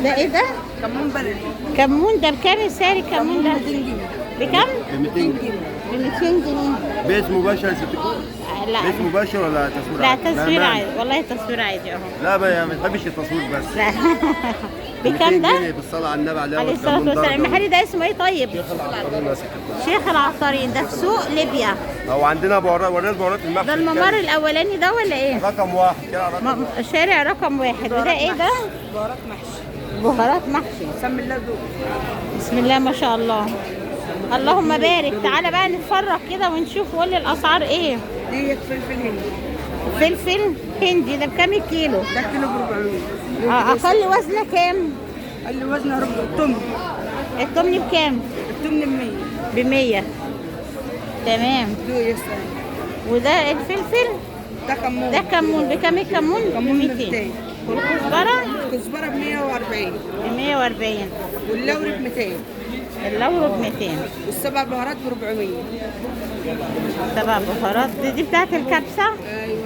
ده ايه ده؟ كمون بلدي. كمون ده بكام السعر الكمون ده؟ 200 جنيه. بكام؟ ب 200 جنيه. ب 200 جنيه. بيس مباشر يا ست الكل؟ لا بيس مباشر ولا تصوير لا عادي؟ تصوير عادي، والله تصوير عادي اهو. لا ما بتحبش التصوير بس. لا. بكام ده؟ 200 جنيه بالصلاة على النبي عليه الصلاة والسلام. المحل ده اسمه ايه طيب؟ شيخ العطارين يا ست الكل. شيخ العطارين ده في سوق ليبيا. هو عندنا بهارات، ورينا بهارات المحشي. ده الممر الأولاني ده ولا ايه؟ رقم واحد كده، رقم شارع رقم واحد. وده ايه ده؟ بهارات محشي. بهارات محشي. سم الله ذوق. بسم الله ما شاء الله، اللهم بارك. تعالى بقى نتفرج كده ونشوف قول لي الاسعار ايه. دي فلفل هندي. فلفل هندي ده بكام الكيلو؟ ده كيلو ب 400. اقل وزنه كام؟ اقل وزنه ربع. التمن. التمن بكام؟ التمن ب 100. ب 100. تمام. يا سلام. وده الفلفل؟ ده كمون. ده كمون بكام الكمون؟ ب 200. والكزبره؟ الكزبره ب 140. ب 140. واللوري ب 200. اللوري ب 200. والسبع بهارات ب 400. سبع بهارات دي بتاعت الكبسه؟ ايوه.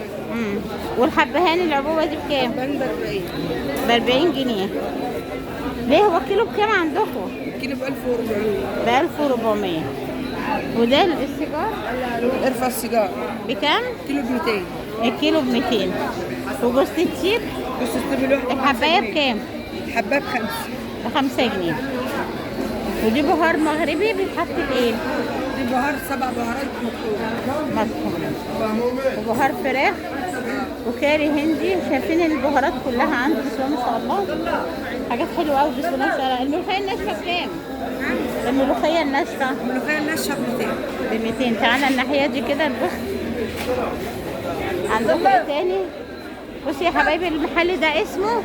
والحبهان العبوه دي بكام؟ الحبهان ب 40. ب 40 جنيه. ليه هو الكيلو بكام عندكم؟ الكيلو ب 1400. ب 1400. وده السيجار؟ ارفع السيجار بكام؟ كيلو ب 200. الكيلو ب 200. وجوز الطيب؟ جوز الطيب الواحد الحبايه بكام؟ الحبايه بخمسة. ب5 جنيه. ودي بهار مغربي بيتحط في ايه؟ دي بهار، 7 بهارات مطحونه. مطحونه. وبهار فراخ وكاري هندي. شايفين البهارات كلها عنده بسم الله ما شاء الله، حاجات حلوة قوي بسم الله ما شاء الله. الملوخية الناشفه بكام؟ الملوخية الناشفه. الملوخية الناشفه ب 200. ب 200. تعالى الناحية دي كده نبص عندكم ايه تاني. بصي يا حبايبي المحل ده اسمه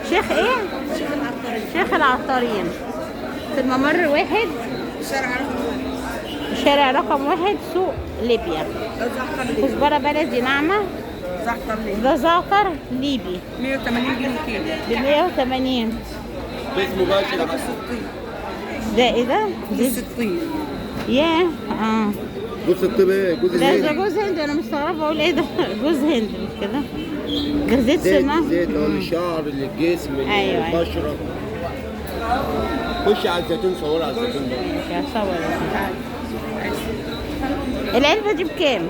شيخ ايه؟ شيخ العطارين. شيخ العطارين في الممر واحد، شارع رقم واحد. شارع رقم واحد، سوق ليبيا. ده زعتر ليبي. كزبره بلدي ناعمة. زعتر ليبي. ده زعتر ليبي 180 جنيه كيلو. ب 180. بيت مباشر. ده ايه ده؟ جوز الطيب. ياه. جوز الطيب ايه؟ جوز الهند. ده جوز هند. انا مستغربه اقول ايه ده؟ جوز هند مش كده؟ ده زيت سمك. زيت للشعر للجسم للبشره. خش على الزيتون، صوري على الزيتون ده. ماشي هصور. العلبة دي بكام؟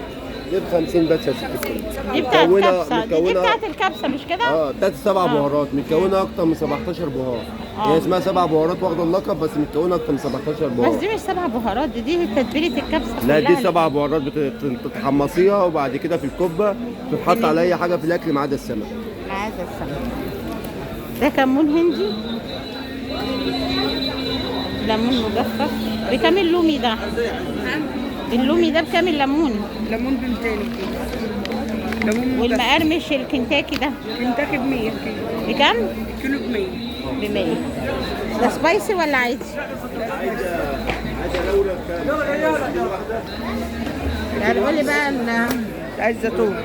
دي ب 50 بس يا ست الكل. دي بتاعت الكبسه. دي بتاعت الكبسه مش كده؟ بتاعت 7 بهارات، متكونه اكتر من 17 بهار. هي اسمها 7 بهارات واخده اللقب، بس متكونه اكتر من 17 بهار. بس دي مش 7 بهارات، دي تتبيله الكبسه. لا دي 7 بهارات بتتحمصيها وبعد كده في الكبه تتحط على اي حاجة في الاكل ما عدا السمك. ما عدا السمك. ده كمون هندي، ليمون مجفف. بكام اللومي ده؟ اللومي ده بكام الليمون؟ ليمون ب 200 كيلو. ليمون. والمقرمش الكنتاكي ده؟ كنتاكي ب 100 كيلو. بكام؟ الكيلو ب 100. ب 100. ده spicy ولا عادي؟ تعالى قولي بقى عايز زيتون.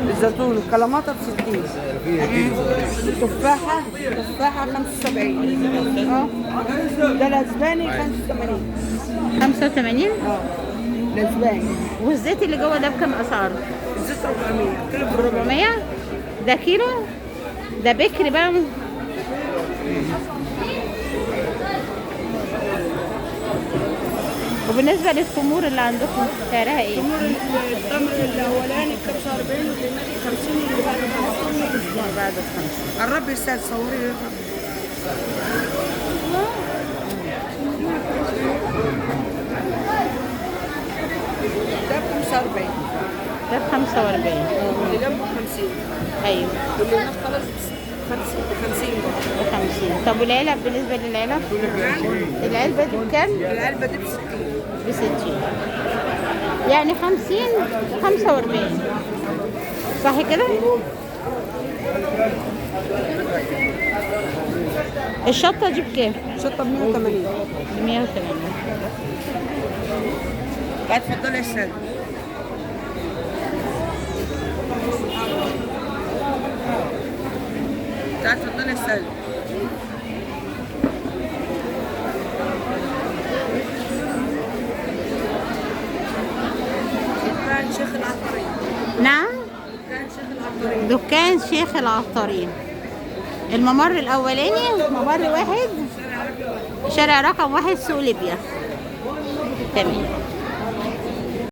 الزيتون الكلاماطه ب 60. التفاحة 75. ده الاسباني 85. 85؟ الاسباني. والزيت اللي جوه ده بكام اسعاره؟ الزيت 400 كيلو. ب 400 ده كيلو؟ ده بكر بقى. وبالنسبة للتمور اللي عندكم سعرها ايه؟ التمور التمر الاولاني ب 45 واللي 50 واللي بعده 50. بعده 50. قربي يا صوري. ده ب 45. ده ب 45. واللي جنبه 50. ايوه. واللي هناك خلاص 50 برضه. ب 50. طب والعلب بالنسبة للعلب؟ العلبة دي بكام؟ العلبة دي ب 60. ب 60. يعني 50 45 صح كده؟ الشطة دي بكام؟ الشطة ب 180. ب 180. اتفضلي يا سيدي. تعالي اتفضلي يا سيدي. دكان شيخ العطارين. نعم؟ دكان شيخ العطارين. دكان شيخ العطارين. الممر الاولاني ممر 1 شارع رقم 1 سوق ليبيا. تمام.